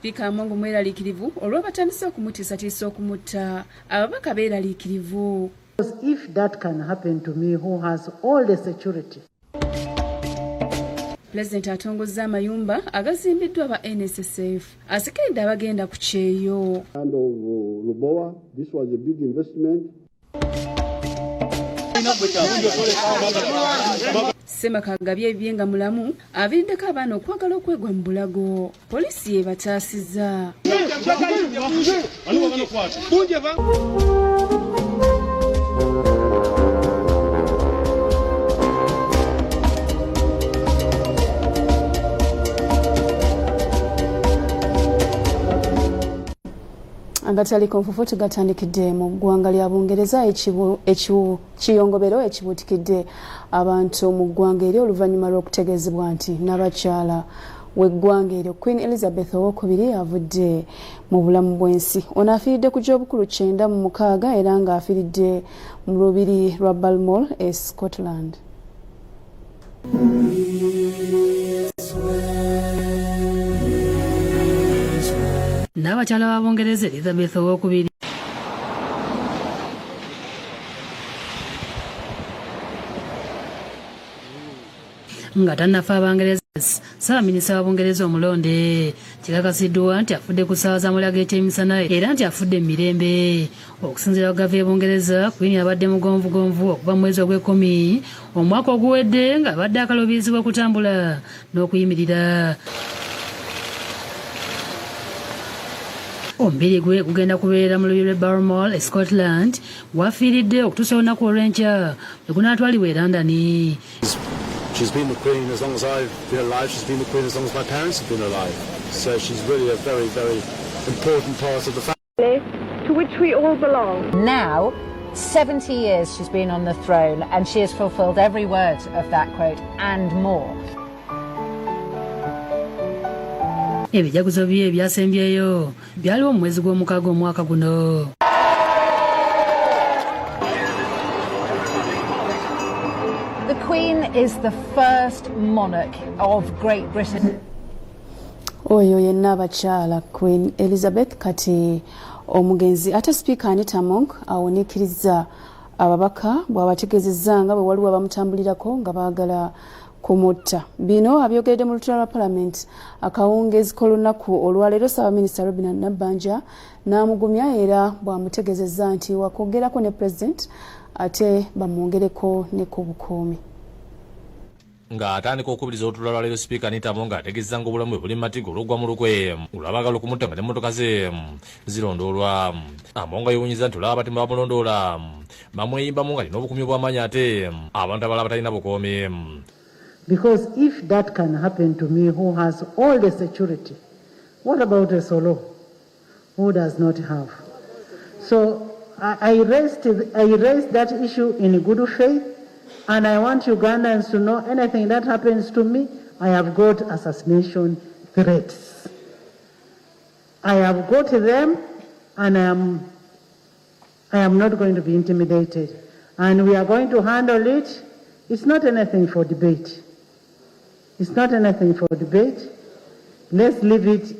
Sipiika Among mweraliikirivu olw'abatandise okumutiisatiisa okumutta. Ababaka beeraliikirivu. If that can happen to me who has all the security. Pulezidenti atongozza amayumba agazimbiddwa aba NSSF, asikiridde abagenda ku kyeyo. And of Lubowa, this was a big investment. Ssemaka agabye ebibye nga mulamu, aviiriddeko abaana okwagala okwegwa mu bulago. Poliisi yeebataasizza. Agatali nfufu tugatandikidde mu ggwanga lya Bungereza. Kiyongobero ekibuutikidde abantu mu ggwanga eri oluvannyuma lw'okutegeezebwa nti n'abakyala w'eggwanga eryo Queen Elizabeth owokubiri avudde mu bulamu bw'ensi. Ono afiiridde ku gy'obukulu 96 era ng'afiiridde mu lubiri lwa Balmoral e Scotland. N'abakyala ba Bungereza Elizabeth owokubiri nga tannafa Abangereza. Ssaabaminisita wa Bungereza omulonde kikakasiddwa nti afudde ku ssaawa za mulago ekyemisana era nti afudde mu mirembe. Okusinziira ku gava e Bungereza, Queen abadde mugonvugonvu okuva mu mwezi ogw'ekkumi omwaka oguwedde ng'abadde akaluubirizibwa okutambula n'okuyimirira. Omubiri gwe gugenda kubeera mu lubiri lw'e Balmoral e Scotland wafiiridde okutuusa olunaku olw'enkya lwe gunaatwalibwa e London. She's been the Queen as long as I've been alive. She's been the Queen as long as my parents have been alive. So she's really a very, very important part of the family. To which we all belong. Now, 70 years she's been on the throne and she has fulfilled every word of that quote and more. Ebijaguzo bye ebyasembyeyo byaliwo mu mwezi gw'omukaaga omwaka guno. The Queen is the first monarch of Great Britain. Oyo yenna abakyala Queen Elizabeth kati omugenzi. Ate Sipiika Anita Among awuniikirizza ababaka bw'abategeezezza nga bwe waliwo abamutambulirako nga baagala kumutta. Bino abyogeredde mu lutuula lwa Palamenti akawungeezi k'olunaku olwaleero. Ssaabaminisita Robinah Nabbanja n'amugumya era bw'amutegeezezza nti wakwogerako ne Pulezidenti ate bamwongereko ne ku bukuumi. Ng'atandika okubiriza olutuula lwaleero, Sipiika Anita Among ategeeza nga obulamu bwe buli mu matiga olw'ogwa mu lukwe olw'abaagala okumutta nga n'emmotoka ze zirondoolwa. Among yewunyiza nti olaba abatemu bamulondoola bamweyimbamu nga alina obukuumi obw'amaanyi ate abantu abalala batalina bukuumi. Because if that can happen to me who has all the security, what about a solo who does not have? So I raised that issue in good faith, and I want Ugandans to know anything that happens to me, I have got assassination threats. I have got them, and I am not going to be intimidated. And we are going to handle it. It's not anything for debate. It's not anything for debate. Let's leave it.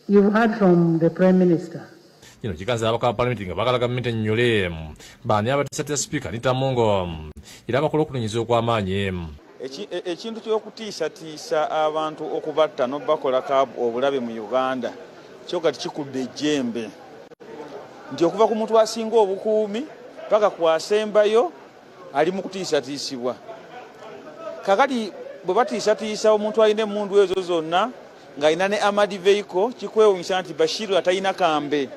You've heard from the Prime Minister. Kino kikanza ababaka ba palamenti nga baagala gavumenti ennyonnyole baani abatiisatiisa Sipiika Anita Among era bakola okunenyeza okw'amaanyi. Ekintu ky'okutiisatiisa abantu okubatta n'obakolako obulabe mu Uganda kyo kati kikudde ejjembe nti okuva ku muntu asinga obukuumi paka kwasembayo ali mu kutiisatiisibwa. Kakati bwe batiisatiisa omuntu alina emmundu ezo zonna ng'alina ne armored vehicle, kikwewunyisa nti Bashiru atalina kambe,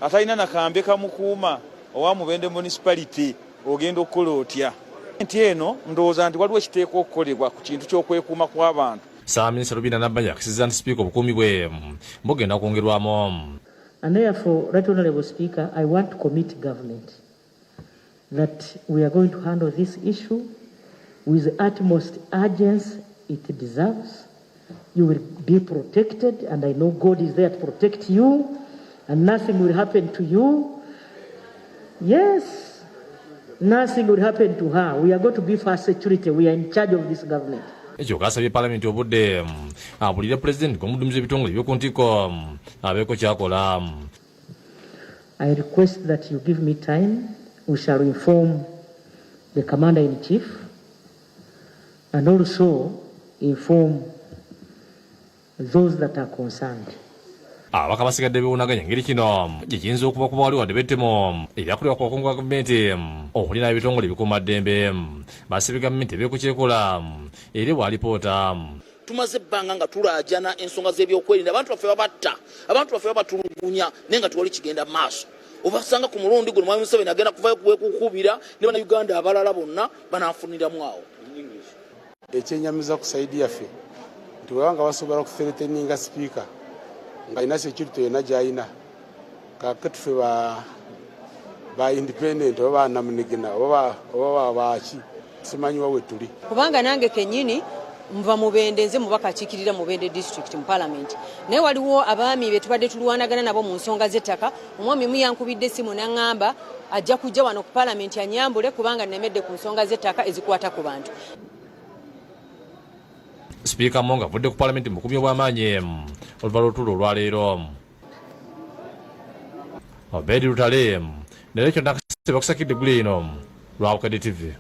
atalina nakambe kamukuuma owa Mubende Municipality, ogenda okukola otya? Nti eno ndowooza nti waliwo ekiteekwa okukolebwa ku kintu ky'okwekuuma kw'abantu. Ssaabaminisita Robinah Nabbanja akisiza nti sipiika obukuumi bwe bugenda kwongerwamu. And therefore, Right Honorable Speaker, I want to commit government that we are going to handle this issue with the utmost urgency it deserves. You will be protected, and I know God is there to protect you, and nothing will happen to you. Yes, nothing will happen to her. We are going to be for security. We are in charge of this government. Kyokka asabye Palamenti obudde abulire Pulezidenti ng'omuddumizi w'ebitongole eby'oku ntikko abeeko ky'akola. I request that you give me time. We shall inform the Commander-in-Chief and also inform those that are concerned. Ababaka basigadde beewunaganya engeri kino gye kiyinza okuba kuba wali wadde b'ettemu eryakulirwa ku bakungu ba gavumenti okuli n'ab'ebitongole ebikuumaddembe basabye gavumenti ebeeko ky'ekola era ewe alipoota. Tumaze ebbanga nga tulaajana ensonga z'ebyokwerinda, abantu baffe babatta, abantu baffe babatulugunya, naye nga tewali kigenda maaso. Obasanga ku mulundi guno Mwami Museveni agenda kuvayo kuwekukuubira ne Bannayuganda abalala bonna banaafuniramu awo. Ekyenyamiza ku sayidi yaffe nti bwebaba nga basobola kuthreateninga sipiika ng'alina security yonna gy'alina, kakati ffe ba independent oba banamunigina oba baaki, simanyi wa we tuli. Kubanga nange kennyini nva Mubende, nze mubaka akiikirira Mubende district mu Parliament, naye waliwo abaami be tubadde tulwanagana nabo mu nsonga z'ettaka. Omwami omu yankubidde essimu n'aŋŋamba ajja kujja wano ku Parliament anyambule kubanga nnemedde ku nsonga z'ettaka ezikwata ku bantu. Sipiika Among avudde ku Palamenti mu bukuumi obw'amaanyi oluva lw'olutuula olwaleero. Obedi Lutale leero kyonna bakusakidde eggulu eno lwa Bukedde TV.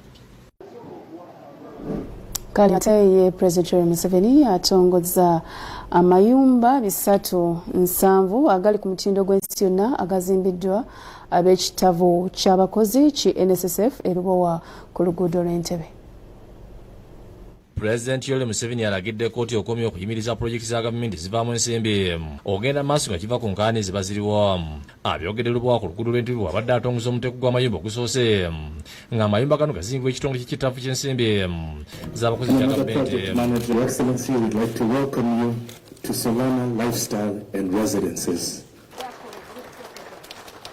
Kale ate ye President Yoweri Museveni atongozza amayumba 370 agali ku mutindo gw'ensi yonna agazimbiddwa ab'ekitabo ky'abakozi ki NSSF e Lubowa ku luguudo lw'Entebbe. Pulezidenti Yoweri Museveni alagidde kkooti okomya okuyimiriza pulojekiti za gavumenti ezivaamu ensimbi ogenda maaso nga kiva ku nkaani eziba ziriwo. Abyogedde Lubowa ku luguudo lw'Entebbe bw'abadde atongoza omuteeko gw'amayumba ogusoose, ng'amayumba gano gazimbibwa ekitongole ky'ekitavu ky'ensimbi z'abakozi kya gavumenti. Manager, Your Excellency, we'd like to welcome you to Solana Lifestyle and Residences.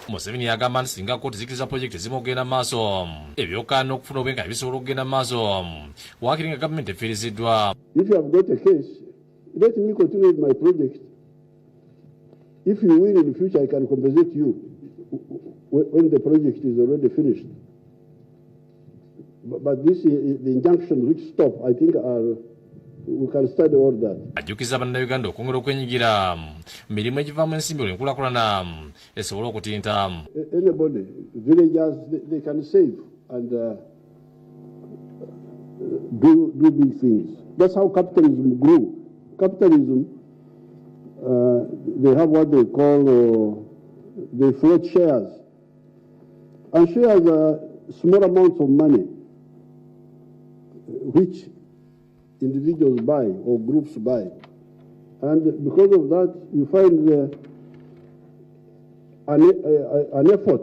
Museveni yagamba nti singa kkooti zikkiriza pulojekiti ezimu okugenda mu maaso, ebyokaana n'okufuna obwenkanya bisobola okugenda mu maaso waakiri nga gavumenti efiiriziddwa. If you have got a case, let me continue with my project. If you win in the future, I can compensate you when the project is already finished. But this, the injunctions which stop, I think are, we can study all that. Ajjukiza Bannayuganda okwongera okwenyigira mu mirimu egivaamu ensimbi olwo enkulaakulana esobole okutinta. Anybody, villagers, they can save and do big things. That's how capitalism grew. Capitalism, they have what they call, they float shares. And shares are small amounts of money which individuals buy or groups buy. And because of that, you find an effort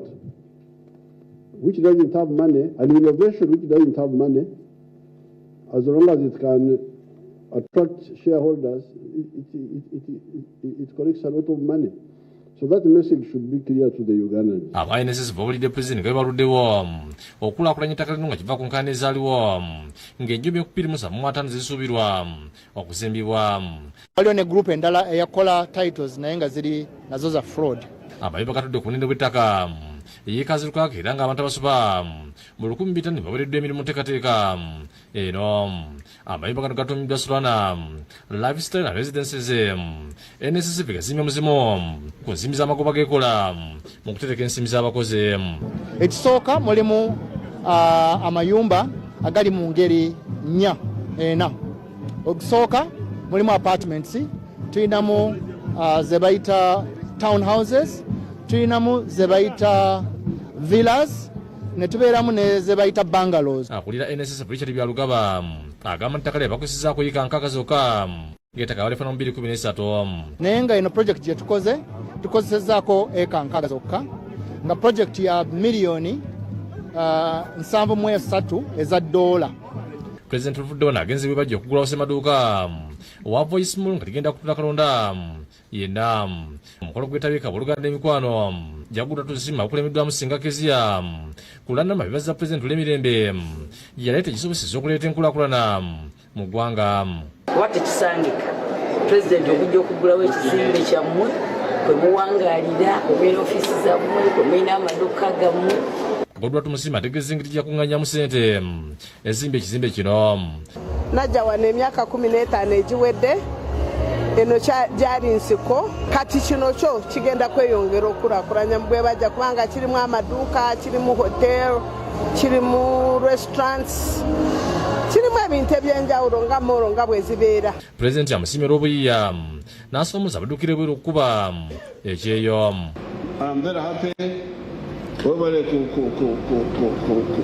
which doesn't have money, an innovation which doesn't have money, as long as it can attract shareholders, it collects a lot of money. So that message should be clear to the Ugandans. Aba NSS bawulidde pulezidenti nga baluddewo okulaakulanya ettaka lino nga kiva ku nkaani ezaaliwo, ng'ennyumba 2075 zisuubirwa okuzimbibwa. Waliwo ne group endala eyakola titles naye nga ziri nazo za fraud. Amayumba gatudde ku bunene bw'ettaka eyeekazirukaako era ng'abantu abasoba mu 1500 bawereddwa emirimu nteekateeka eno. Amayumba gano gatuumiddwa Solana Lifestyle and Residences. NSSF gazimbye muzimu ku nsimbi z'amagoba geekola mu kutereka ensimbi z'abakozi. Ekisooka, mulimu amayumba agali mu ngeri nnya ena. Okusooka mulimu apartments, tulinamu ze bayita town houses, tulinamu ze bayita villas, ne tubeeramu ne ze bayita bungalows. Akulira NSSF Richard Byalugaba agamba nti ttaka lye bakusizaako yiika 60 zokka, ng'ettaka balifuna mu 2013. Naye nga eno project gye tukoze tukozesezaako eka 60 zokka, nga project ya miliyoni 73 eza ddoola. Pulezidenti oluvudde wano agenze bwe bajja okugulawo ssemaduuka owa Voice Mall nga ligenda kutula kalonda yenna. Omukolo gwetabyeko abooluganda, emikwano jagula tuzima okulemeddwamu Singa Kezia kulanama bebaza pulezidenti olw'emirembe yaleeta ekisoboseza okuleeta enkulaakulana mu ggwanga. Kuba tekisangika pulezidenti okujja okuggulawo ekizimbe kyammwe kwe muwangaalira, kwe mulina ofiisi zammwe, kwe mulina amaduuka gammwe. Godwa Tumusiime ategeeza engeri gyakuŋŋanyamu ssente ezimba ekizimbe kino. Najja wano emyaka 15 egiwedde, eno gyali nsiko. Kati kino kyo kigenda kweyongera okukulaakulanya bwe bajja, kubanga kirimu amaduuka, kirimu hotel, kirimu restaurants, kirimu ebintu ebyenjawulo nga mall nga bwe zibeera. Pulezidenti amusiimye olw'obuyiiya n'asoomoza abaddukira ebweru okukuba ekyeyo. I'm very happy webale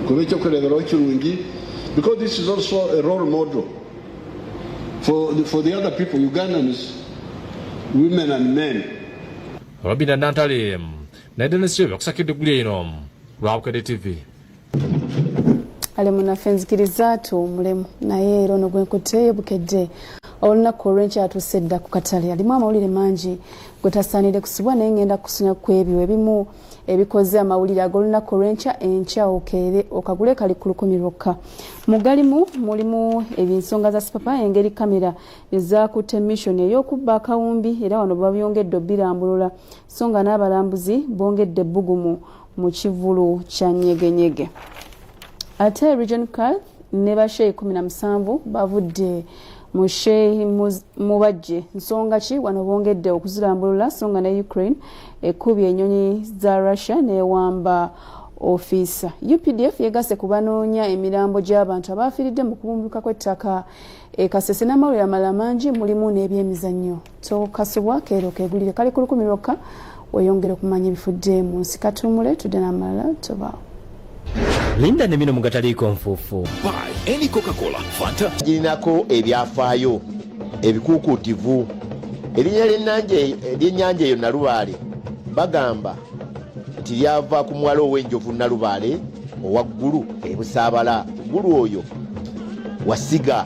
kuba ekyokureberaho kirungi, because this is also a role model for the other people, Ugandans, women and men. Robina Nantale naye Denis Yobe okusakidde eggulire eno lwa Bukedde TV. Ale munaffe, nzikiriza tuwummulemu, naye era ono gwenkutte Bukedde olunaku olw'enkya atuuse dda ku katale, alimu amawulire mangi gwe tasaanidde kusubwa, naye ngenda kusunya ku ebyo ebimu ebikoze amawulire ag'olunaku olw'enkya. Enkya okeere okagule, kali ku 1000 lwokka. Mugalimu mulimu ebinsonga za Sipapa, engeri kamera ezakutte mission ey'okubba akawumbi, era wano babyongedde obirambulula, so nga n'abalambuzi bongedde ebbugumu mu kivulu kya Nyegenyege. Ate Region Cath ne basheyi 17 bavudde mu Sheikh Mubajje, nsonga ki wano bongedde okuzirambulula, so nga ne Ukraine ekubye ennyonyi za Russia newamba ofiisa. UPDF yegasse ku banoonya emirambo gy'abantu abafiiridde mu kubumbuka kw'ettaka e Kasese, n'amawulire amalala mangi, mulimu n'ebyemizannyo. Tokasubwa, keero kegulire, kali ku 1000 lwokka, weyongere okumanya ebifudde mu nsi. Katumule, tudde n'amalala, tobaawo. Linda ne bino mugataliiko nfuufu. Buy any Coca-Cola, Fanta. Girinako ebyafaayo ebikuukuutivu. Erinnya ly'ennyanja eyo Nalubaale, bagamba nti lyava ku muwala ow'enjovu Nalubaale owaggulu ebusaabala. Ggulu oyo wasiga.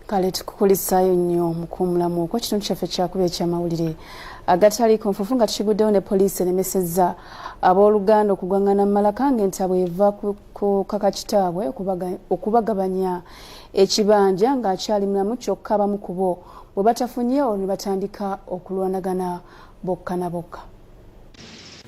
Kale tukukulisaayo nnyo mukuumulamu okwo. Kitundu kyaffe kyakuba ekyamawulire agataliiko nfuufu nga tukiguddewo ne poliisi eremesezza abooluganda okugwangana mu malaka, ng'entabwe eva ku kaka kitaabwe okubagabanya ekibanja ng'akyali mulamu, kyokka abamu ku bo bwe batafunye, olwo ne batandika okulwanagana bokka na bokka.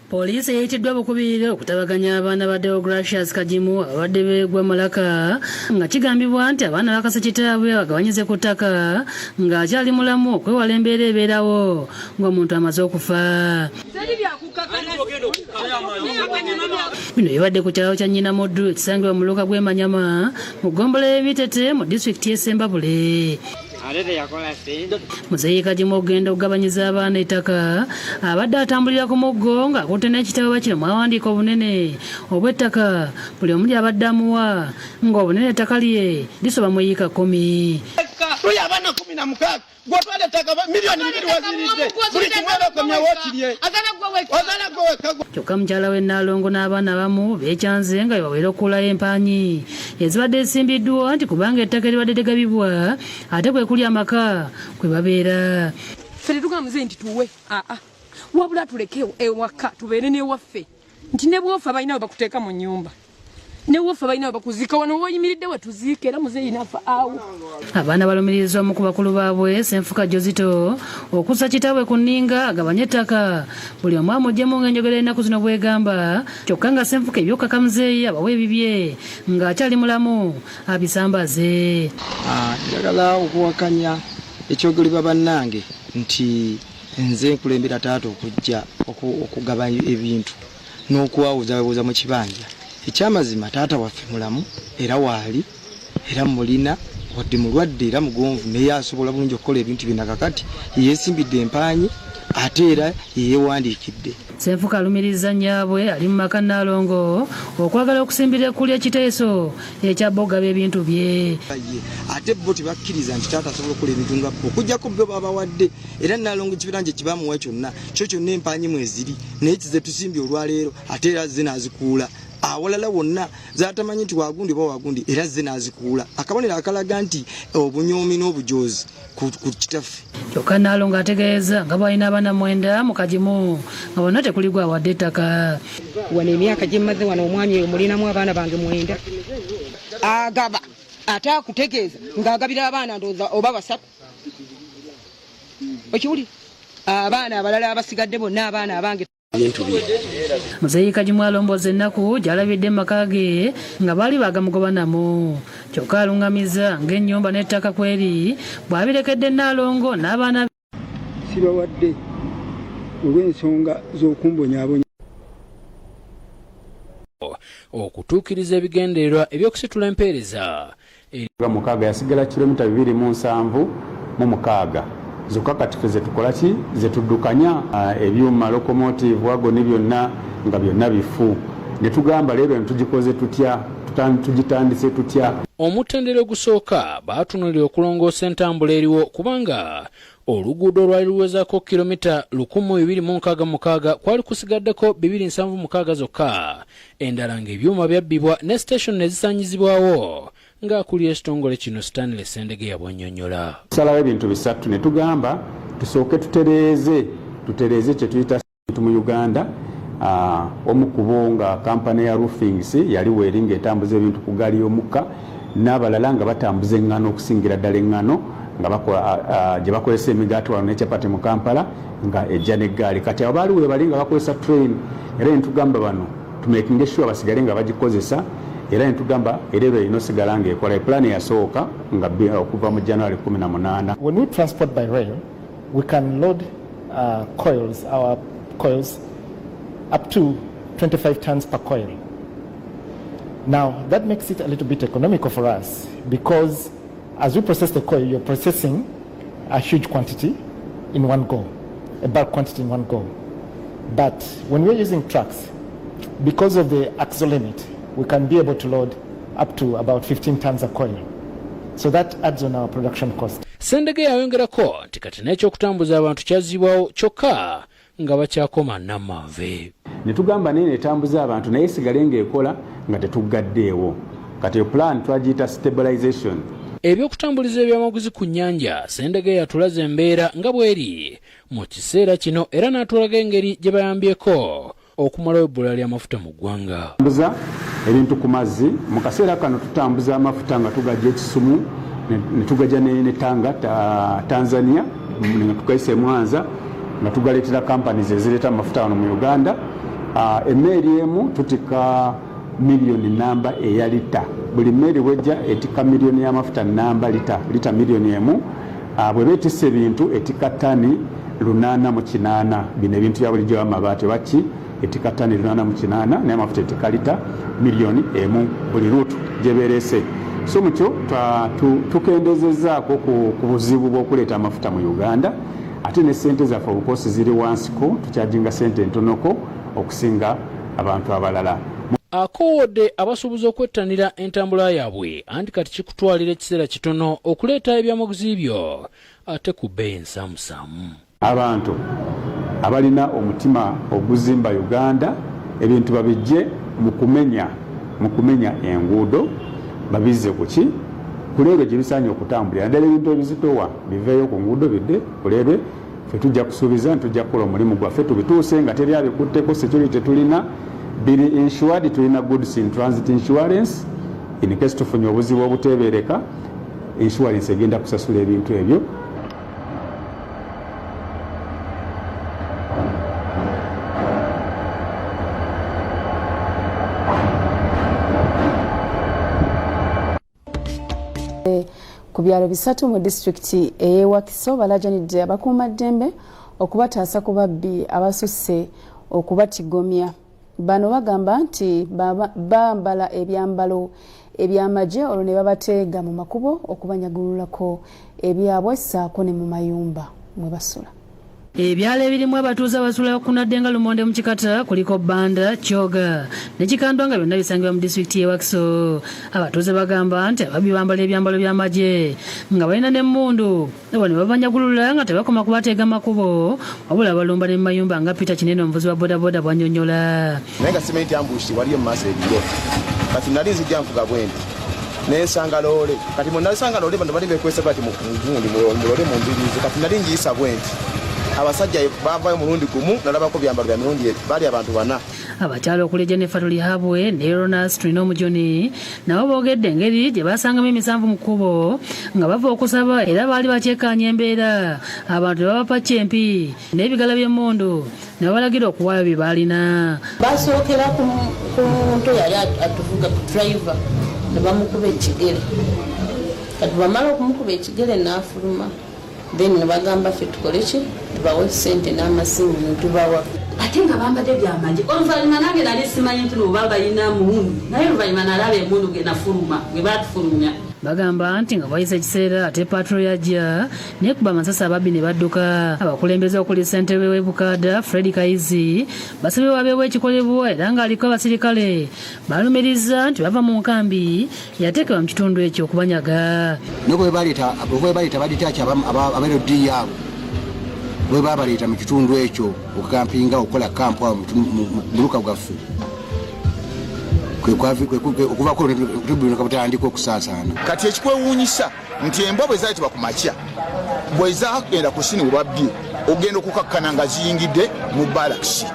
Poliisi eyitiddwa bukubirire okutabaganya abaana ba Deogratius Kagimu ababadde beegwa malaka, nga kigambibwa nti abaana bakase kitaabwe bagabanyize ku ttaka ng'akyali mulamu, okwewala embeera ebeerawo ng'omuntu amaze okufa. Bino bibadde ku kyalo kya Nnyina Muddu ekisangibwa mu muluka gw'e Manyama mu ggombolola y'Emitete mu disitulikiti y'e Ssembabule. Muzeeyi Kagimu okugenda okugabanyiza abaana ettaka abadde atambulira ku muggo ng'akutte n'ekitabo bakino mwawandiika obunene obw'ettaka buli omu ly'abadde amuwa, ng'obunene ettaka lye lisoba mu yiika 10. Tuli abaana 16, gwotwala ettaka miliyoni 2 waziridde, buli kimu ebakomyawo kirye, ozala gwe wekka. Kyokka mukyala we Nnaalongo n'abaana abamu beekyanze nga bwe bawera okukuulayo empanyi ezibadde zisimbiddwa, nti kubanga ettaka eribadde tegabibwa ate kwe kuli amaka kwe babeera. Ffe tetugamba muzeeyi nti tuwe, aa, wabula tuleke ewaka tubeere n'ewaffe, nti ne bwofa balina we bakuteeka mu nnyumba, ne wofa balina we bakuziika. Wano woyimiridde we tuziika, era muzeeyi nafa awo. Abaana balumiriza omu ku bakulu baabwe, Senfuka Jozito, okussa kitaabwe ku nninga agabanye ettaka buli omu amuggyemu, ng'enjogera ennaku zino bwegamba, kyokka nga Senfuka ebyokaka muzeeyi abawa ebibye ng'akyali mulamu abisambaze. Njagala okuwakanya ekyogerebwa bannange nti nze nkulembera taata okujja okugaba ebintu n'okwawuzaawuza mu kibanja. Ekyamazima, taata waffe mulamu era waali, era mulina, wadde mulwadde era mugonvu, naye asobola bulungi okukola ebintu byonna. Kakati yeesimbidde empanyi ate era yeyewandiikidde. Senfuka alumiriza nnyaabwe ali mu maka Nnaalongo okwagala okusimbira ekkuli ekiteeso ekya bogaba ebintu bye. Ye ate bo tebakkiriza nti taata asobola okukola ebintu nga bo, okuggyako bo babawadde. Era Nnaalongo ekibiranje kibamuwa kyonna kyo kyonna empanyi mweziri, naye kize tusimbye olwaleero, ate era azze n'azikuula awalala wonna zatamanyi nti wagundi oba wagundi, era azze n'azikuula, akabonero akalaga nti obunyoomi n'obujoozi ku kitaffe. Kyokka Nnaalongo ategeeza nga bw'alina abaana 9 mu Kagimu, nga bonna tekuli gwawadde ettaka. Wano emyaka gye mmaze wano, omwami oyo mulinamu abaana bange 9, agaba ate akutegeeza ng'agabira abaana ndowooza oba basatu, okiwulira, abaana abalala abasigadde bonna abaana abange. Ebintu bye. Muzeeyi Kagimu alomboza ennaku gy'alabidde mu maka ge nga baali baagamugoba namu, kyokka alungamiza ng'ennyumba n'ettaka kweri bw'abirekedde Nnaalongo n'abaana. Sibawadde olw'ensonga z'okumbonyaabonya. Okutuukiriza ebigendererwa eby'okusitula empeereza. Mukaaga yasigala kilomita 276 zokka. Kati ffe zetukola ki? Zetuddukanya ebyuma, locomotive, wagoni, byonna nga byonna bifu. Ne tugamba leero netugikoze tutya? Tugitandise tutya? Omutendera ogusooka baatunuulira okulongoosa entambula eriwo, kubanga oluguudo olwali luwezaako kilomita 1266 kwali kusigaddeko 276 zokka, endala ng'ebyuma byabbibwa ne station ne zisaanyizibwawo, ng'akulira ekitongole kino Stanley Sendege bw'annyonnyola. Tusalawo ebintu bisatu ne tugamba tusooke tutereeze kye tuyita mu Uganda. Omu ku bo nga kampani ya roofings yali weeri ng'etambuza ebintu ku gaali y'omukka, n'abalala nga batambuza eŋŋano, okusingira ddala eŋŋano nga gye bakozesa emigaati wano ne capati mu Kampala, nga ejja n'eggaali. Kati abo baali webali nga bakozesa train, era netugamba bano tumakinge sure basigale nga bagikozesa, era netugamba era ero erina osigala ng'ekola. Epulaani eyasooka nga okuva mu January 18. When we transport by rail, we can load coils, our coils, up to 25 tons per coil. Now, that makes it a little bit economical for us because as we process the coil, you're processing a huge quantity in one go, a bulk quantity in one go. But when we're using trucks, because of the axle limit, we can be able to load up to about 15 tons a coil. So that adds on our production cost. Sendege yayongerako nti kati n'ekyokutambuza abantu kyazzibwawo, kyokka nga bakyakoma nammanve. Ne tugamba naye netambuza abantu naye sigale ng'ekola nga tetuggaddeewo. Kati plan twagiyita stabilization. Ebyokutambuliza ebyamaguzi ku nnyanja, Sendege yatulaza embeera nga bw'eri mu kiseera kino, era n'atulaga engeri gye bayambyeko okumalawo ebbula ly'amafuta mu ggwanga. Tambuza ebintu ku mazzi, mu kaseera kano tutambuza amafuta nga tugajja ekisumu ne tugajja ne Tanga, Tanzania, nga tugayisa e Mwanza nga tugaleetera companies ezireeta amafuta wano mu Uganda. Emmeeri emu tutika miliyoni namba eya lita. Buli mmeeri bwejja etika miliyoni y'amafuta namba, lita miliyoni 1. Bweba etisse ebintu etika tani 808. Bino ebintu bya bulijjo, amabaati oba ki, etika tani 808, naye amafuta etika lita miliyoni 1 buli route gyebeerese. So mukyo tukendezezzaako ku buzibu bw'okuleeta amafuta mu Uganda, ate ne sente zaffe obukosi ziri wansiko, tukyajinga sente ntonoko okusinga abantu abalala. Akoowodde abasuubuzi okwettanira entambula yaabwe, anti kati kikutwalira ekiseera kitono okuleeta ebyamaguzi byo ate ku bbeeyi ensaamusaamu. Abantu abalina omutima oguzimba Uganda, ebintu babijje mu kumenya enguudo, babizze kuki? Ku railway gye bisaanye okutambulira, naddala ebintu ebizitowa biveeyo ku nguudo bidde ku railway. Ffe tujja kusuubiza nti tujja kukola omulimu gwaffe tubituuse nga teri abikutteko. Security tulina, biri insured, tulina goods in transit insurance. In case tufunye obuzibu obuteebereka, insurance egenda kusasula ebintu ebyo. Ku byalo bisatu mu disitulikiti ey'ewakiso balajanidde abakuumaddembe okubataasa ku babbi abasusse okubatigomya. Bano bagamba nti bambala ebyambalo ebyamagye, olwo ne babateega mu makubo okubanyagululako ebyabwe ssaako ne mu mayumba mwe basula. Ebyalo ebirimu abatuuze abasula kunadde nga lumonde mu kikata kuliko Banda, Kyoga ne Kikandwa, nga byonna bisangibwa mu disitulikiti y'e Wakiso. Abatuuze bagamba nti ababbi bambala ebyambalo by'amagye nga balina n'emmundu, abo ne babanyagulula nga tebakoma kubateega makubo, wabula balumba ne mu mayumba, nga Peter Kinene, omuvuzi wa bodaboda, bw'annyonnyola. Naye nga simanyi nti ambush waliyo mu maaso eriyo. Kati nali nzijja nvuga bwe nti nensanga loole. Kati mwenasanga loole, bano bali bekwesa bati mugundi mulole mu mbiriizi. Kati nali njiyisa bwe nti, abasajja bavayo mulundi gumu, nalabako byambalo bya mirundi, baali abantu bana. Abakyala okuli Jennifer Tulihabwe ne Ronas Twinomujuni nabo boogedde engeri gye basangamu emisanvu mu kkubo nga bava okusaba era baali bakyekkaanya embeera abantu ne babapacca empi n'ebigala by'emmundu ne babalagira okuwaayo bye baalina. Basookera ku muntu eyali atuvuga ku driver ne bamukuba ekigere kati bamala okumukuba ekigere n'afuluma. Then nebagamba ffe tukole ki tubawe sente n'amasimu netubawa. Ate nga bambadde byamagye oluvannyuma nange nali simanyi nti oba balina mundu naye oluvannyuma nalaba emundu genafuluma gwe batufulumya. Bagamba nti nga wayise ekiseera ate patrol yajja nekuba amasasi ababbi ne badduka. Abakulembeze okuli ssentebe w'e Bukaada Fred Kayizi basabye wabeewo ekikolebwa era ng'aliko abasirikale Balumiriza nti bava mu nkambi yateekebwa mu kitundu ekyo okubanyaga. Naye bwe baleeta baditaki aba LDU abo bwe babaleeta mu kitundu ekyo okukampinga okukola kampu awo mu muluka gwaffe okuva butandika okusaasaana. Kati ekikwewuunyisa nti embwa bwe zayitibwa ku makya bwe zagenda ku sini we babbye ogenda okukakkana nga ziyingidde mu balakisi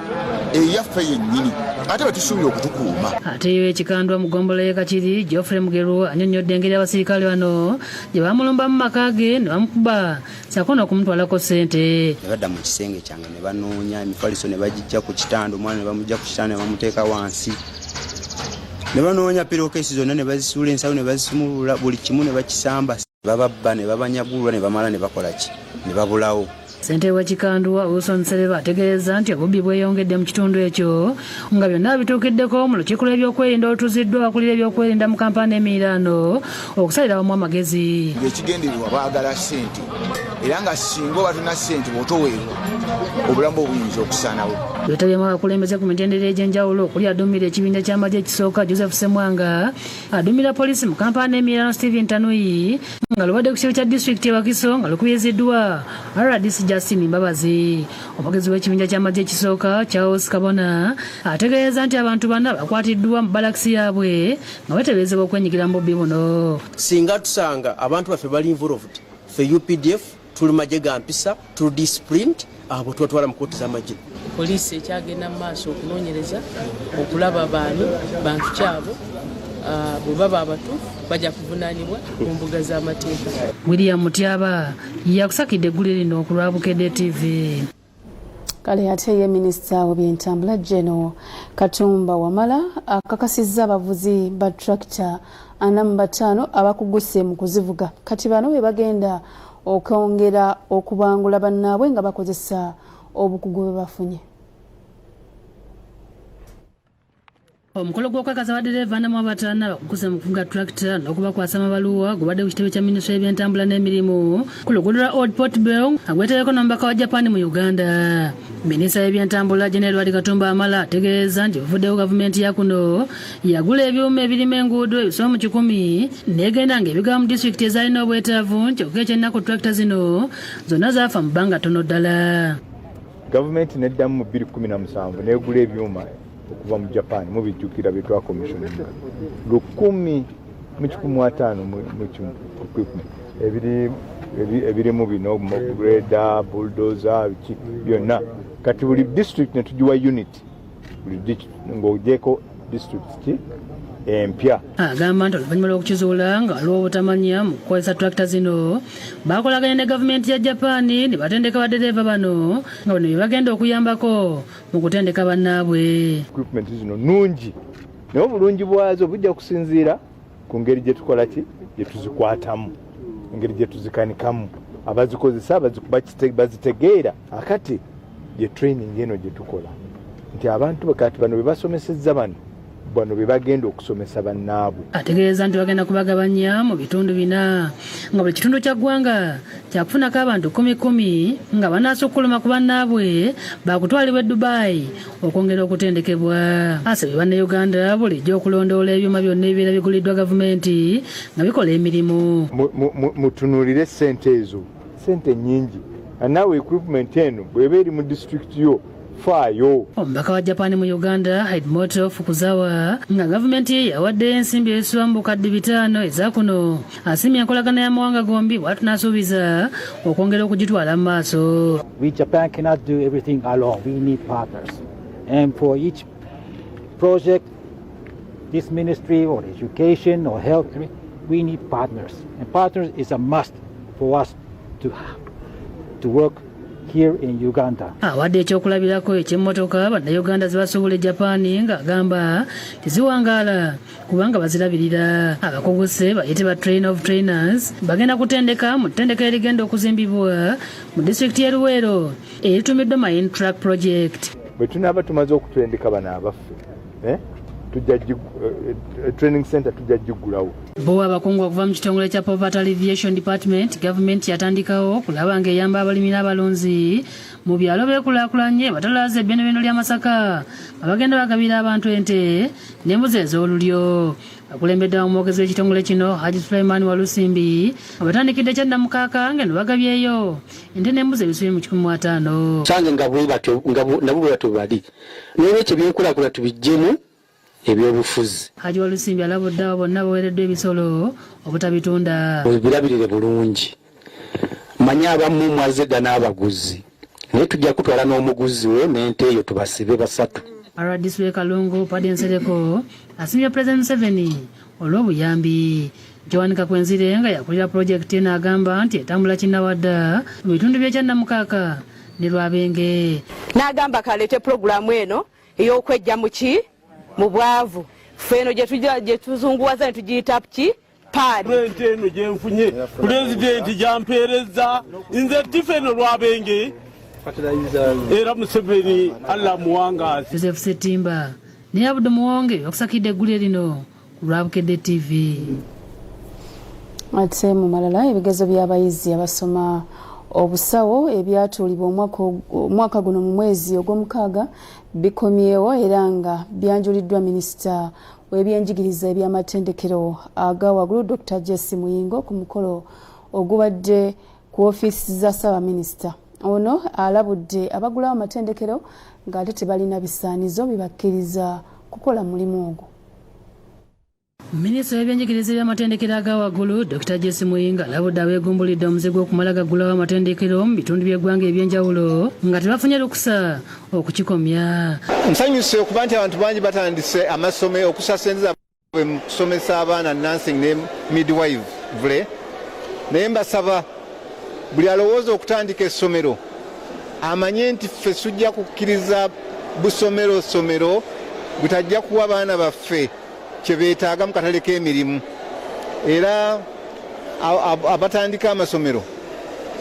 eyaffe yennyini ate betusuubira okutukuuma. Ate yo ekikandwa mu ggombolola y'e Kakiri, Geoffrey Mugerwa annyonnyodde engeri abasirikale bano gye baamulumba mu maka ge ne bamukuba ssaako n'okumutwalako ssente. Ne badda mu kisenge kyange ne banoonya emifaliso ne bagijja ku kitanda, omwana ne bamujja ku kitanda ne bamuteeka wansi, ne banoonya pillowcase zonna ne bazisuula ensawo ne bazisumulula buli kimu ne bakisamba, bababba ne babanyagulula ne bamala ne bakola ki ne babulawo. Ssentebe w'e Kikandwa Wilson Sereba ategeeza nti obubbi bweyongedde mu kitundu ekyo nga byonna bituukiddeko mu lukiiko lw'ebyokwerinda olutuuziddwa abakulira ebyokwerinda mu Kampala n'emiriraano okusalira wamu amagezi. Ng'ekigendererwa baagala ssente era nga singa oba tolina ssente bw'otoweebwa obulamu bwo buyinza okusaanawo. Lwetabyemu abakulembeze ku mitendera egy'enjawulo okuli aduumira ekibinja ky'amagye ekisooka Joseph Ssemwanga, aduumira poliisi mu Kampala n'emiriraano Stephen Tanuyi nga lubadde ku kitebe kya disitulikiti e Wakiso nga lukubiriziddwa RDC Justin Mbabazi. Omwogezi w'ekibinja ky'amagye ekisooka Charles Kabona ategeeza nti abantu bana bakwatiddwa mu balakisi yaabwe nga bateeberezebwa okwenyigira mu bubbi buno. Singa tusanga abantu baffe bali involved, ffe UPDF tuli magye ga mpisa, tuli disciplined, abo tubatwala mu kooti z'amagye. Poliisi ekyagenda mu maaso okunoonyereza okulaba baani bantu kyabo, bwe baba abatuufu bajja kuvunaanibwa mu mbuga z'amateeka. William Mutyaba yakusakidde eggulire lino ku lwa Bukedde TV. Kale ate ye minisita w'ebyentambula General Katumba Wamala akakasizza abavuzi ba tractor 45 abakuguse mu kuzivuga. Kati bano be bagenda okwongera okubangula bannaabwe nga bakozesa obukugu bwe bafunye. Omukolo gw'okwekaza baddereeva 45 abakuguse mu kuvuga tractor n'okubakwasa amabaluwa gubadde ku kitebe kya minisitule y'ebyentambula n'emirimu ku luguudo lwa Old Port Bell agwetereko n'omubaka wa Japan mu Uganda. Minisita w'ebyentambula General Edward Katumba Wamala ategeeza nti buvuddewo gavumenti ya kuno yagula ebyuma ebirima enguudo ebisoba mu 100 n'egenda ng'ebigaba mu disitulikiti ezaalina obwetaavu, kyokka ekyennaku tractor zino zonna zaafa mu bbanga ttono ddala. Gavumenti neddamu mu 2017 n'egula ebyuma okuva mu Japan, mubijjukira bye twakomissioninga 1151 mu kimu equipment ebirimu bino grader, bulldozer, biki byonna. Kati buli district ne tugiwa unit, buli district ng'ogyeko district ki empya. Agamba nti oluvannyuma lw'okukizuula nga waliwo obutamanya mu kukozesa tractor zino, bakolaganye ne gavumenti ya Japan ne batendeka baddereeva bano nga bano bye bagenda okuyambako mu kutendeka bannaabwe. Equipment zino nnungi, naye obulungi bwazo bujja kusinziira ku ngeri gye tukola ki gye tuzikwatamu, engeri gye tuzikanikamu, abazikozesa bazitegeera. Akati ye training eno gye tukola nti abantu kati bano be basomesezza bano bano be bagenda okusomesa bannaabwe. Ategeeza nti bagenda kubagabanya mu bitundu bina nga buli kitundu kya ggwanga kyakufunako abantu kumi kumi nga banaasukkuluma ku bannaabwe bakutwalibwa e Dubai okwongera okutendekebwa. Asabye bannayuganda bulijjo okulondoola ebyuma byonna ebibeera biguliddwa gavumenti nga bikola emirimu. Mutunuulire ssente ezo, ssente nnyingi, naawe equipment eno bw'eba eri mu disitulikiti yo faayo. Omubaka wa Japan mu Uganda Hidemoto Fukuzawa nga gavumenti ye yawaddeyo ensimbi ezisoba mu 5000 eza kuno asiimye enkolagana y'amawanga gombi bw'atyo n'asuubiza okwongera okugitwala mu maaso. We Japan cannot do everything alone. We need partners. And for each project, this ministry or education or health, I mean, we need partners. And partners is a must for us to, to work here in Uganda. Awadde ekyokulabirako eky'emmotoka bannayuganda ze basuubula e Japan ng'agamba teziwangaala kubanga bazirabirira. Abakuguse bayite ba train of trainers bagenda kutendeka mu ttendekero erigenda okuzimbibwa mu disitulikiti y'e Luweero eritumiddwa Main Track Project. Bwe tunaaba tumaze okutendeka bano abaffe eh, tujja eh, eh, training center tujja giggulawo. Bo abakungu okuva mu kitongole kya Poverty Alleviation Department gavumenti yatandikawo okulaba ng'eyamba abalimi n'abalunzi mu byalo beekulaakulanye batalaaza ebbenobeno lya Masaka nga bagenda bagabira abantu ente n'embuzi ez'olulyo. Akulembedde omwogezi w'ekitongole kino Haji Sulaiman Walusimbi abatandikidde kya Namukaaka ng'eno bagabyeyo ente n'embuzi ebisubi mu 150. Sange nga bwe batyo nga nabo bwe batyo bali n'olwekyo ebyenkulaakulana tubiggyemu ebyobufuzi. Haji Walusimbi alabudde abo bonna abaweereddwa ebisolo obutabitunda. Obirabirire bulungi. Mmanyi abamu mwazze dda n'abaguzi naye tujja kutwala n'omuguzi we n'ente eyo tubasibe basatu. RDC w'e Kalungu Paddy Nsereko asimye Pulezidenti Museveni olw'obuyambi. Joan Kakwenzire nga yakulira pulojekiti eno agamba nti etambula kinnawadda mu bitundu by'e Kyannamukaaka ne Lwabenge. N'agamba kaleete pulogulaamu eno ey'okwejja mu ki mu bwavu ffe eno gye tuzunguwaza ne tugiyita ki paadi. Ente eno gye nfunye pulezidenti gyampeerezza nze tifa eno Lwabenge era Museveni Allah muwangaazi. Joseph Ssetimba ne Abdu Muwonge okusakidde eggulire lino ku lwa Bukedde TV. Ate mu malala ebigezo by'abayizi abasoma obusawo ebyatuulibwa omwaka guno mu mwezi ogw'omukaaga bikomyewo era nga byanjuliddwa minisita w'ebyenjigiriza eby'amatendekero aga waggulu Dr. Jesse Muyingo ku mukolo ogubadde ku ofiisi za ssaabaminisita. Ono alabudde abagulawo amatendekero ng'ate tebalina bisaanizo bibakkiriza kukola mulimu ogwo. Minisita w'ebyenjigiriza eby'amatendekero aga waggulu Dr. Jesse Muyingo alabudde abeegumbulidde omuze gw'okumala gaggulawo amatendekero mu bitundu by'eggwanga eby'enjawulo nga tebafunye lukusa okukikomya. Nsanyuse okuba nti abantu bangi batandise amasomero okussa ssente zaabwe mu kusomesa abaana nursing ne midwifery, naye mbasaba buli alowooza okutandika essomero amanye nti ffe sujja kukkiriza busomero somero butajja kuwa baana baffe kye beetaaga mu katale k'emirimu. Era abatandika amasomero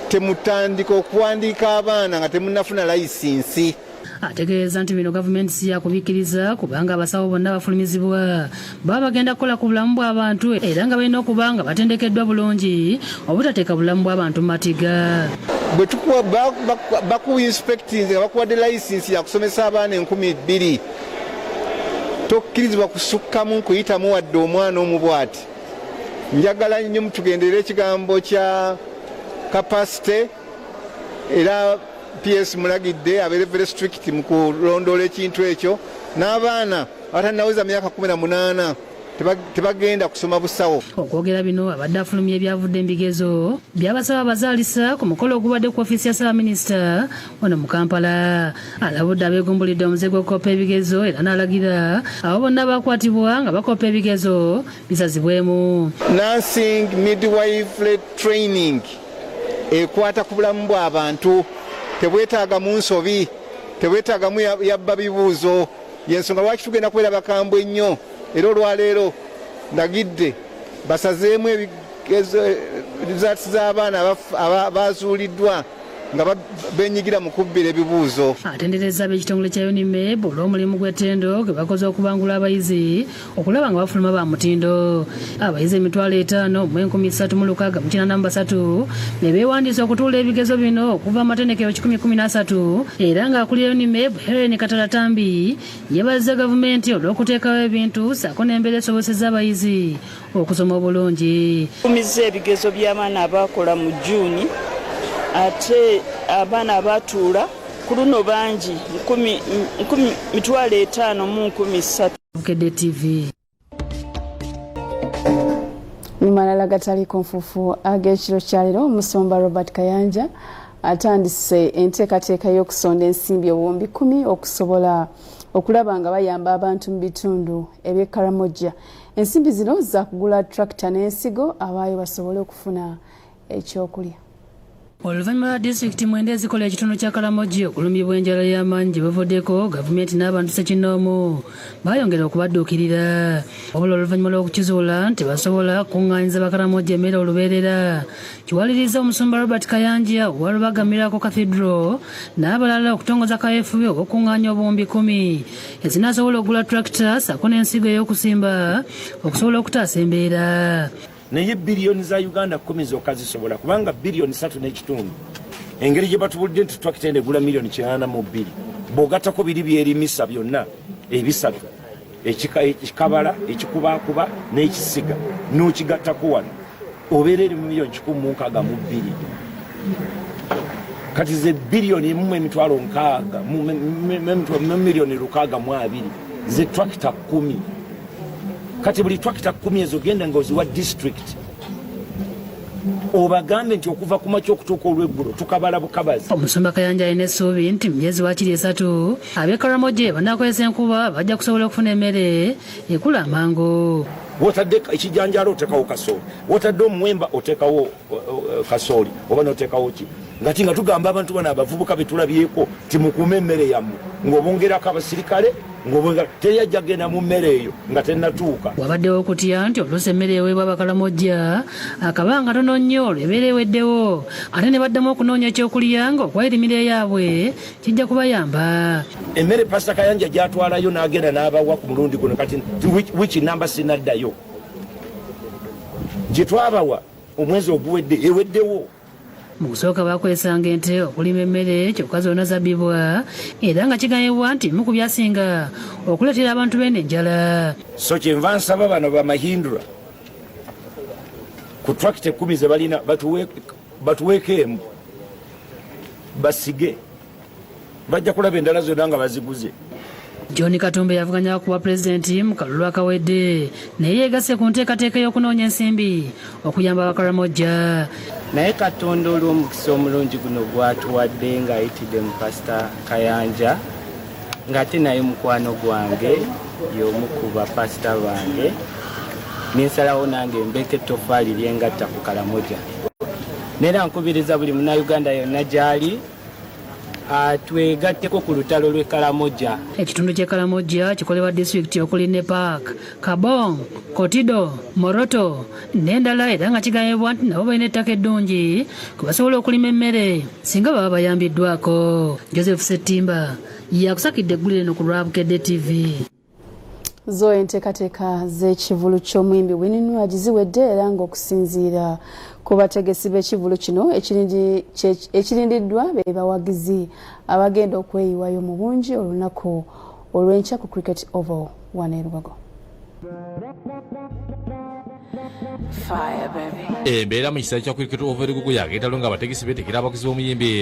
temutandika okuwandiika abaana nga temunnafuna layisinsi. Ategeeza nti bino gavumenti si yakubikkiriza kubanga abasawo bonna bafulumizibwa baba bagenda kukola ku bulamu bw'abantu era nga balina okuba nga batendekeddwa bulungi obutateeka bulamu bw'abantu mu matiga. Bwe baku inspectinze nga bakuwadde layisinsi yakusomesa abaana 2000, tokkirizibwa kusukkamu kuyitamu wadde omwana omu bw'ati. Njagala nnyo mutugenderere ekigambo kya capacity, era PS mulagidde abeere very strict mu kulondoola ekintu ekyo, n'abaana abatannaweza myaka 18 tebagenda kusoma busawo. Okwogera bino abadde afulumya ebyavudde mu bigezo by'abasaba abazaalisa ku mukolo ogubadde ku ofiisi ya ssaabaminisita wano mu Kampala. Alabudde abeegumbulidde omuze gw'okukopa ebigezo era n'alagira abo bonna abakwatibwa nga bakopa ebigezo bisazibwemu. Nursing midwifery training ekwata ku bulamu bw'abantu, tebwetaagamu nsobi, tebwetaagamu yabba bibuuzo. Yensonga lwaki tugenda kubeera bakambwe ennyo, era olwaleero ndagidde basazeemu ebigezo results z'abaana abazuuliddwa nga benyigira mu kubbira ebibuuzo. Atenderezza ab'ekitongole kya UNIMEB olw'omulimu gw'ettendo gwe bakoze okubangula abayizi okulaba nga bafuluma ba mutindo. Abayizi 53,383 be beewandiisa okutuula ebigezo bino okuva amatendekero 113, era ng'akulira UNIMEB Helen Katalatambi yeebazizza gavumenti olw'okuteekawo ebintu ssaako n'embeera esobosezza abayizi okusoma obulungi. Tumizza ebigezo by'abaana abaakola mu June, ate abaana abaatuula ku luno bangi, 5,300. Bukedde TV. Mu malala gataliiko nfuufu ag'ekiro kya leero, omusumba Robert Kayanja atandise enteekateeka y'okusonda ensimbi obuwumbi 10 okusobola okulaba nga bayamba abantu mu bitundu eby'e Karamoja. Ensimbi zino zakugula tractor n'ensigo abaayo basobole okufuna ekyokulya. Oluvannyuma lwa disitulikiti mwenda ezikola ekitundu kya Karamoja okulumbibwa enjala y'amaanyi gye buvuddeko, gavumenti n'abantu ssekinnoomu baayongera okubadduukirira. Wabula oluvannyuma lw'okukizuula nti basobola kukuŋŋaanyiza Bakaramoja emmere olubeerera, kiwalirizza omusumba Robert Kayanja owa Rubaga Miracle Cathedral n'abalala okutongoza kaweefube ow'okukuŋŋaanya obuwumbi kkumi ezinaasobola okugula tractor ssaako n'ensigo ey'okusimba okusobola okutaasa embeera. Naye biliyoni za Uganda 10 zokka zisobola, kubanga biliyoni 3 n'ekitundu engeri gye batubulidde nti twakita eno egula miliyoni 82, bw'ogattako biri byerimisa byonna ebisatu, ekikabala, ekikubakuba n'ekisiga, n'okigattako wano obeera eri mu miliyoni 162. Kati ze biliyoni emu mu emitwalo nkaaga mu miliyoni 62 ze twakita 10. Kati buli twakita 10 ezo genda nga oziwa district, obagambe nti okuva ku makya okutuuka olweggulo tukabala bukabazi. Omusumba Kayanja alina essuubi nti mu myezi waakiri 3 ab'e Karamoja banaakozesa enkuba bajja kusobola okufuna emmere ekula amangu. Wotadde ekijanjaalo oteekawo kasooli, wotadde omuwemba oteekawo kasooli oba n'oteekawo ki, ngati nga tugamba abantu bano abavubuka betulabyeko nti mukuume emmere yammwe ng'obongerako abasirikale, ng'obongera teri ajja kugenda mu mmere eyo nga tennatuuka. Wabaddewo okutya nti oluusi emmere eweebwa Abakalamojja akabanga katono nnyo olwo ebeera eweddewo ate ne baddamu okunoonya ekyokulya ng'okwerimira eyaabwe kijja kubayamba. Emmere Pasita Kayanja gy'atwalayo n'agenda n'abawa ku mulundi guno kati wiiki namba sinaddayo gye twabawa omwezi oguwedde eweddewo. Mu kusooka baakozesanga ente okulima emmere kyokka zonna zabbibwa era nga kigambibwa nti emu ku byasinga okuleetera abantu b'eno enjala. So kyenva nsaba bano ba Mahindra ku tractor 10 ze balina batuweeko emu basige, bajja kulaba endala zonna nga baziguze. John Katumba yavuganya ku bwa pulezidenti mu kalulu akawedde naye yeegasse ku nteekateeka y'okunoonya ensimbi okuyamba Abakaramojja. Naye Katonda olw'omukisa omulungi guno gw'atuwadde ng'ayitidde mu Pasita Kayanja, ng'ate naye mukwano gwange, y'omu ku bapasita bange, ne nsalawo nange mbeeko ettoffaali lye ngatta ku Karamoja. Neera nkubiriza buli Munnayuganda yonna gy'ali twegatteko ku lutalo lw'e Karamoja. Ekitundu ky'e Karamoja kikolebwa disitulikiti okuli Nepak, Kabong, Kotido, Moroto n'endala era nga kigambibwa nti nabo balina ettaka eddungi kwe basobola okulima emmere singa baba bayambiddwako. Joseph Ssettimba yakusakidde eggulire eno ku lwa Bukedde TV. Zo enteekateeka z'ekivvulu ky'omuyimbi Winnie Nwagi ziwedde era ng'okusinziira ku bategesi b'ekivvulu kino ekirindiddwa be bawagizi abagenda okweyiwayo mu bungi olunaku olw'enkya ku Cricket Oval wano e Lugogo. Embeera mu kisaawe kya Cricket Oval e Lugogo yakeetalo ng'abategesi beetegera abawagizi b'omuyimbi.